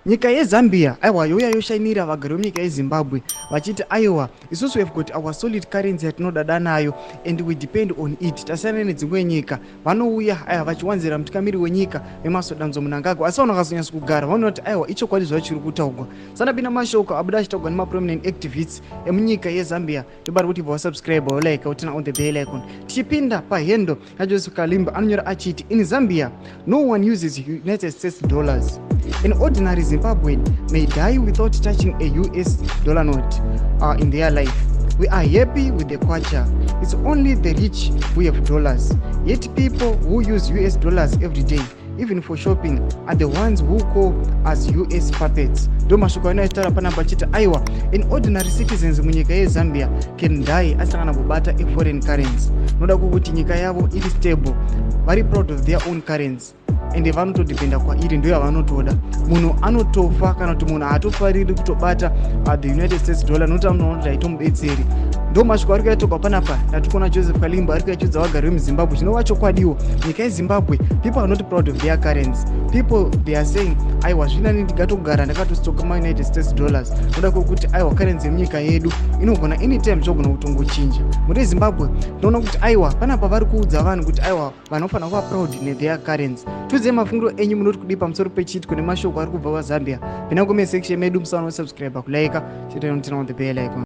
Nyika yeZambia, aiwa, youya yoshainira vagari vemunyika yeZimbabwe vachiti, "Aiwa, isusu have got our solid currency yatinodada nayo and we depend on it. Tasiyana nedzimwe nyika." Vanouya, aiwa, vachiwanzira mutungamiri wenyika Emmerson Mnangagwa, asi vanhu vakazonyatsa kugara vanoona kuti, aiwa, ichokwadi zvavo chiri kutaurwa. Sanapinda mashoko abuda achitaurwa nemaprominent activists emunyika yeZambia. Tobari kuti wasubscribe, walike, uturn on the bell icon. Tichipinda pahandle yaJoseph Kalimba, anonyora achiti, "In Zambia, no one uses United States dollars. An ordinary Zimbabwean may die without touching a US dollar note in their life. We are happy with the kwacha. It's only the rich who have dollars. Yet people who use US dollars every day, even for shopping, are the ones who call us US puppets." Ndo mashoko anoitaura panapa achiti, aiwa, an ordinary citizens munyika yeZambia can die asina kana kubata aforeign currency. Noda kukuti nyika yavo iri stable, vari proud of their own currency, ende vanotodependa kwairi, ndo yavanotoda. Munhu anotofa kana kuti munhu haatofariri kutobata the United States dollar nokuti anoona kuti haitomubetseri. Ndo mashoko ari kuyatorwa panapa natikuona Joseph Kalimba ari kuyachudza vagari vemuZimbabwe, chinova chokwadiwo. Nyika yeZimbabwe, people are not proud of their currency. People, they are saying, "Aiwa, zvinani ndingatogara ndakatostoka maUnited States dollars," noda kwekuti, aiwa, currency yemunyika yedu inogona anytime zvogona kutongochinja. Muri Zimbabwe, tinoona kuti, aiwa, panapa vari kuudza vanhu kuti, aiwa, vanofanira kuva proud netheir currency. Tiudzei mafungiro enyu, munoti kudii pamusoro pechiitiko nemashoko ari kubva kwaZambia? Pinda comment section medu, musaona kusubscribe, kulike, chete, turn on the bell icon.